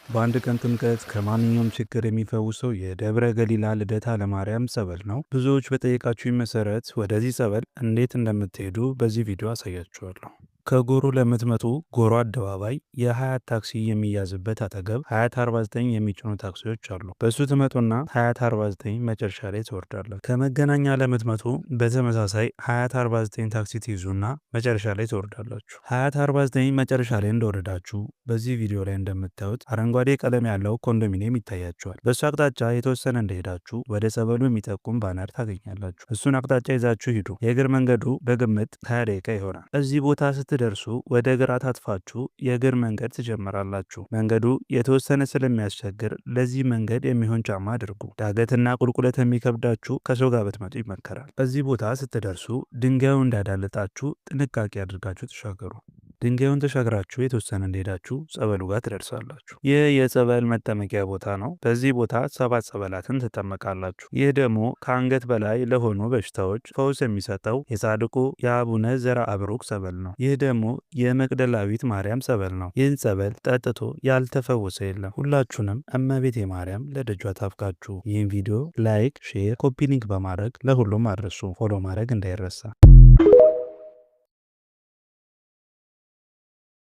በአንድ ቀን ጥምቀት ከማንኛውም ችግር የሚፈውሰው የደብረ ገሊላ ልደታ ለማርያም ጸበል ነው። ብዙዎች በጠየቃችሁኝ መሰረት ወደዚህ ጸበል እንዴት እንደምትሄዱ በዚህ ቪዲዮ አሳያችኋለሁ። ከጎሮ ለምትመጡ ጎሮ አደባባይ የሀያት ታክሲ የሚያዝበት አጠገብ ሀያት 49 የሚጭኑ ታክሲዎች አሉ። በእሱ ትመጡና ሀያት 49 መጨረሻ ላይ ትወርዳላችሁ። ከመገናኛ ለምትመጡ በተመሳሳይ ሀያት 49 ታክሲ ትይዙና መጨረሻ ላይ ትወርዳላችሁ። ሀያት 49 መጨረሻ ላይ እንደወረዳችሁ በዚህ ቪዲዮ ላይ እንደምታዩት አረንጓዴ ቀለም ያለው ኮንዶሚኒየም ይታያችኋል። በእሱ አቅጣጫ የተወሰነ እንደሄዳችሁ ወደ ጸበሉ የሚጠቁም ባነር ታገኛላችሁ። እሱን አቅጣጫ ይዛችሁ ሂዱ። የእግር መንገዱ በግምት 20 ደቂቃ ይሆናል። እዚህ ቦታ ስትደርሱ ወደ ግራ ታጥፋችሁ የእግር መንገድ ትጀምራላችሁ። መንገዱ የተወሰነ ስለሚያስቸግር ለዚህ መንገድ የሚሆን ጫማ አድርጉ። ዳገትና ቁልቁለት የሚከብዳችሁ ከሰው ጋር ብትመጡ ይመከራል። እዚህ ቦታ ስትደርሱ ድንጋዩ እንዳዳልጣችሁ ጥንቃቄ አድርጋችሁ ተሻገሩ። ድንጋዩን ተሻግራችሁ የተወሰነ እንደሄዳችሁ ጸበሉ ጋር ትደርሳላችሁ። ይህ የጸበል መጠመቂያ ቦታ ነው። በዚህ ቦታ 7 ጸበላትን ትጠመቃላችሁ። ይህ ደግሞ ከአንገት በላይ ለሆኑ በሽታዎች ፈውስ የሚሰጠው የጻድቁ የአቡነ ዘርዓ ብሩክ ጸበል ነው። ይህ ደግሞ የመቅደላዊት ማርያም ጸበል ነው። ይህን ጸበል ጠጥቶ ያልተፈወሰ የለም። ሁላችሁንም እመቤቴ ማርያም ለደጇ ታብቃችሁ። ይህን ቪዲዮ like፣ share፣ copy link በማድረግ ለሁሉም አድርሱ። Follow ማድረግ እንዳይረሳ።